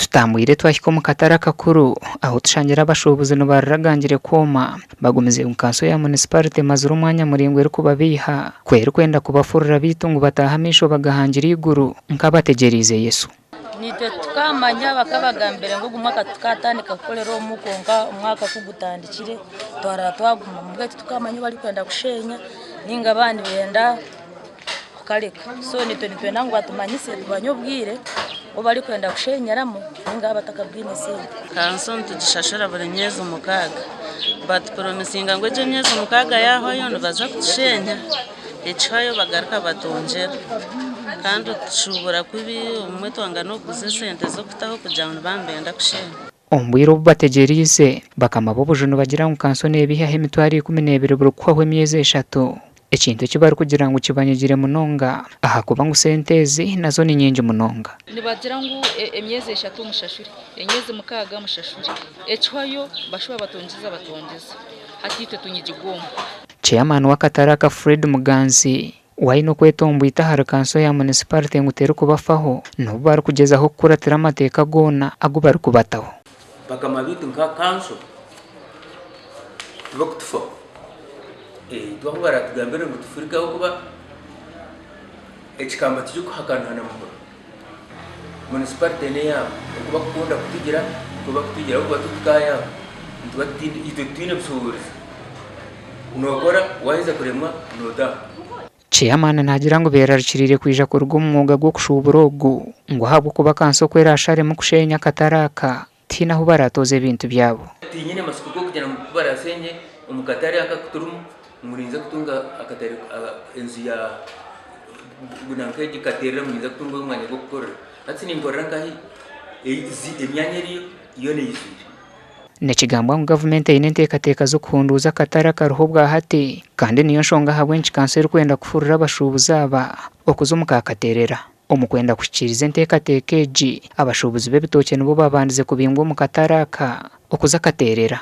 Tutambwire twahika omu katare akakuru ahu tushangire abashuubuzi nibaruragangire kwoma bagumize ngu kanso ya munisiparite emazire omwanya muraingwa erikubabeiha ku erikwenda kubafurura beitu ngu bataahe amaisho bagahangire eiguru nk'abategyereize Yesu. Naitwe tukamanya bakabagambira ngu ogu mwaka tukatandika kukorera omu kwonka omwaka ku gutandikire twarara twagumamu mbwenu titukamanya obu barikwenda kushenya ninga baaba nibenda kukareka so naitwe nitwenda ngu batumanyise tumanye obwire obu barikwenda kushenyeramu ninga baaba batakabwine sente. Kanso nitugishashura buri myezi mukaaga batupromisinga ngu egi emyezi mukaaga yahwayo nibaza kutushenya. Ekihwayo bagaruka batongyera kandi tushubura kubi obumwe twanga n'okuguza esente z'okutaho kugira ngu nibaba nibenda kushenya. Omu bwire obu bategyereize, bakama b'obuju nibagira ngu kanso neebaihaho emitwaro 12 buri kuhwaho emyezi eshatu, ekintu eki barikugira ngu kibanyigire munonga ahakuba ngu sente ezi nazo ni nyingi munonga. Nibagira ngu emyezi eshatu mushashure, emyezi mukaaga mushashure, ekihwayo bashuba batongyeza batongyeza, hati itwe tunyigirwe omu. Chairman w'akatare aka Fred Muganzi we aine okwetombwita ahari kanso ya munisiparite ngu terikubafaho n'obu barikugyezaho kukuratira amateeka goona agu barikubataho. Bakama baitu nka kanso tibakutufaho itwe ahu baratugambire ngu tufurike ahabw'okuba ekikamba tikirikuhakanwa na muhoro. Munisiparite n'eyaabo oku bakukunda kutugira nikwo bakutugira ahabw'okuba titukaayamba nituba itwe titwine bushoboorozi. Nookora waaheza kuremwa nootaaha. Chairman naagira ngu beerarikiriire kwija kuruga omu mwooga gw'okushuubura ogu ngu ahabw'okuba kanso ku eraasharemu kusheenya akatare aka, tihaine ahu baraatooze ebintu byabo. Tinyine matsiko g'okugira ngu ku baraashenye omu katare aka aku turimu ngu ninza kutunga akatare enju ya nanka egi katerera ngu ninza kutunga omwanya gw'okukorera. Hati ninkorera nkahi? Emyanya eriyo yoona eijwire. Nikigambwa ngu gavumenti eine enteekateeka z'okuhunduuza akatare akariho obwahati kandi niyo nshonga ahabw'enki kanso erikwenda kufurura abashuubuzi aba okuza omu ka Katerera. Omu kwenda kuhikiiriza enteekateeka egi, abashuubuzi b'ebitookye nibo baabandize kubingwa omu katare aka okuza Katerera.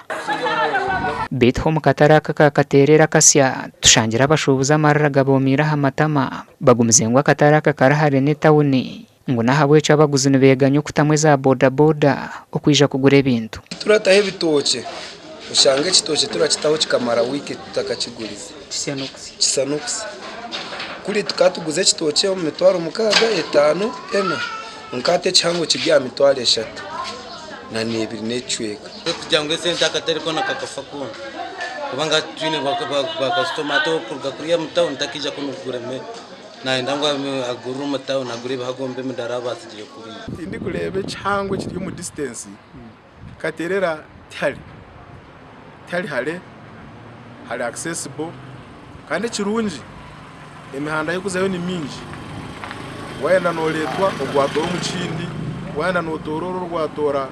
Beitu ho omu katare aka aka Katerera akasya, tushangire abashuubuzi amarira gaboomiire aha matama bagumize ngu akatare aka kari hare n'etawuni ngu n'ahabw'ekyo abaguzi nibeeganya okutamu eza bodaboda okwija kugura ebintu. Turataho ebitookye oshanga ekitookye turakitaho kikamara wiiki tutakakigurize kisa n'okusya. Kuri tukaba tuguza ekitookye omu mitwaro mukaaga, etaano, ena kwonka hati ekihango kiri aha mitwaro eshatu n'ebiri n'ekicweka. Kugira ngu esente akatare koona kakafa koona kubanga hati twine bakasitoma hati orikuruga kuriya omu tawuni takiija kunu kugura emere nayenda ngu agurire omu tawuni agure ebihagombe emidaara abu atsigire kuriya. Tindikureeba ekihango ekiri omu distance Katerera tihare, tihari hare, hari accessible kandi ekirungi emihanda y'okuzayo ni mingi. Wayenda noreetwa ogwatoora omu kihindi, wayenda notoora oru orwatoora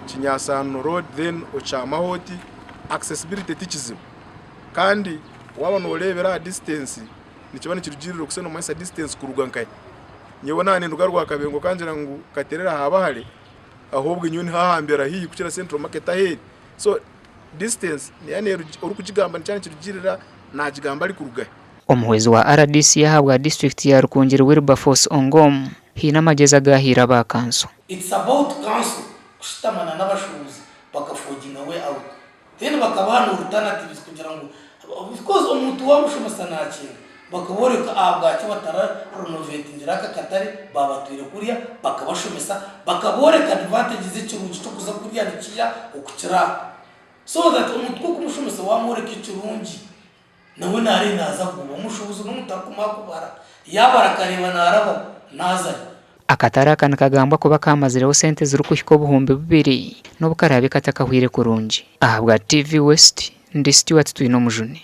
Kinyasaano road then okyamaho oti, accessibility ti kizibu kandi waaba noreebera aha distance nikiba nikirugiirira okusa nomanyisa distance kuruga nkahi. Nyowe naaba ninduga Rwakabengo okangira ngu Katerera haaba hare, ahobwe nyowe niho ahambere haihi kukira central market ahu eri so distance orikugigamba nikyaba nikirugirira nagigamba arikuruga hi. Omuhwezi wa rdc ahabwa disiturikiti ya Rukungiri Wilberforce Ongom haine amagyezi agaahaire aba kanso. It's about council kushutama na n'abashuubuzi bakaforginga way out Then bakabaha na alternatives kugira ngu because omuntu wamushomesa nakyenga bakaboreka ahabwaki batara renovatingire aka katare babatwire kuriya bakabashomesa bakaboreka advantages ekirungi kyokuza kuriya nikiha okukira aha so that omuntu kukumushomesa wamworeka ekirungi nawe nare naza kuguba omushubuzi nomuntu arikumara kubara yabara akareba narabaho nazayo. Akatare aka nikagambwa kuba kaamazireho sente zirikuhika 2000 n'obu karaabe katakahwire kurungi. Ahabwa TV West, ndi Stuart Twinomujuni.